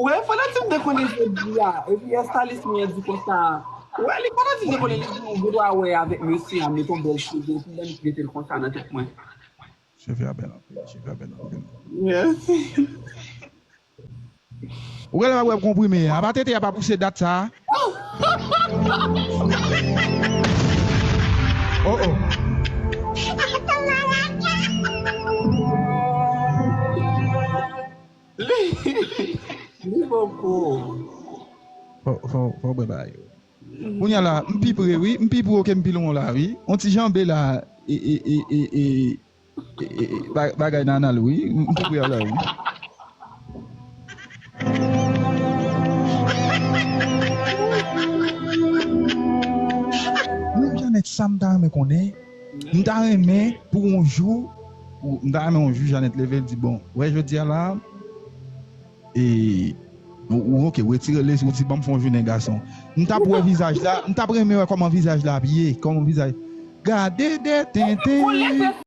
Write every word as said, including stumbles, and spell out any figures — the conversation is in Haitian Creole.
Wè, fò nan ti m te konnen jodi a. Epi estalis mwen an di konsa. Wè, li pa nan ti m te konnen, li di, ou gen dwa wè avèk mesye a, met yon bèl cheve, epi lè m mete l konsa nan tèt mwen. Cheve a bèl anpil, cheve a bèl anpil. Mèsi. Ou genlè pa wè konprime a, pa tete a pa pouse dat sa a. Oh, oh. Li, li poko. Fò, fò, fò bwè bagay yo. Kounye a la, m pi pre, wi. M pi pre ke m pi lwen la, wi. On ti janbe la, e, e, e, e, e, e, e, ba- bagay nan anal, wi. M pi pre a la, wi. Menm Janet, sa m ta renmen konnen. M ta renmen pou yon jou, pou- m ta renmen yon jou Janet leve, l di, bon, wè jodi a la, e, ou, ou, ok, ou retire lesi, ou di, ban m fè yon jounen gason. M t ap wè vizaj la, m t ap renmen wè kòman vizaj la ap ye, kòman vizaj. Gade de tenten.